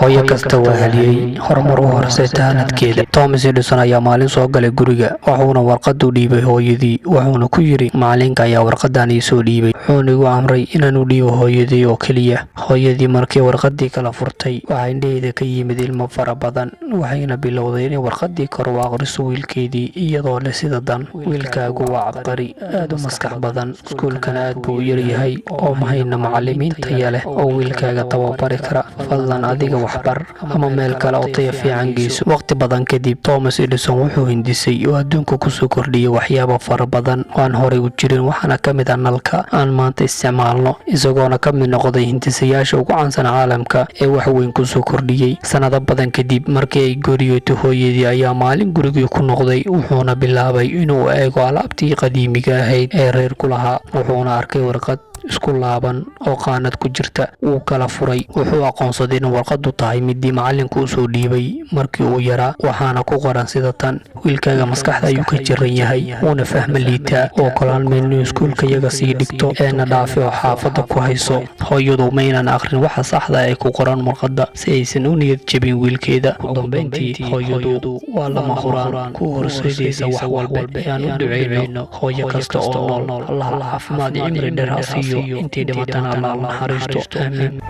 Hooyo kasta waa haliyey horumar u horseeta hanadkeeda. Thomas Edison ayaa maalin soo galay guriga, wuxuuna warqad u dhiibay hooyadii, wuxuuna ku yidhi: "Macalinka ayaa warqadan iisoo dhiibay, wuxuuna igu amray inaan u dhiibo hooyadii oo keliya." Hooyadii markii warqadii kala furtay, waxaa indhaheeda ka yimid ilmo fara badan, waxayna bilowday inay warqadii kor u aqriso wiilkeedii, iyadoo leh sida dan: "Wiilkaagu waa cabqari aad u maskax badan, iskuulkana aad buu u yaryahay oo mahayna macalimiin taya leh oo wiilkaaga tababari kara. Fadlan adiga waxbar ama meel kale oo taya fiican geyso." Waqti badan kadib, Thomas Edison wuxuu hindisay oo adduunka kusoo kordhiyey waxyaabo fara badan oo aan horey u jirin, waxaana ka mid ah nalka aan maanta isticmaalno, isagoona ka mid noqday hindisayaasha ugu caansan caalamka ee wax weyn kusoo kordhiyey. Sanado badan kadib markii ay geeriyootay hooyadii, ayaa maalin gurigii ku noqday, wuxuuna bilaabay inuu eego alaabtii qadiimiga ahayd ee reerku lahaa, wuxuuna arkay warqad isku laaban oo qaanad ku jirta. Wuu kala furay, wuxuu aqoonsaday in warqadu tahay midii macalinku usoo dhiibay markii uu yaraa, waxaana ku qoran sida tan: "Wiilkaaga maskaxda ayuu ka jiran yahay, wuuna fahma liitaa, oo ogolaan mayno inuu iskuulka yaga sii dhigto, eena dhaafi oo xaafadda ku hayso." Hooyadu maynan akhrin waxa saxda ee ku qoran warqadda si aysan u niyad jebin wiilkeeda. Ugu dambeyntii, hooyadu waa lama huraan ku horseedaysa wax walba ee aan u duceyno. Hooyo kasta oo nool, Allah caafimaad iyo cimri dheer ha siiyo, intii dhimatana Allah u naxariisto. Aamiin.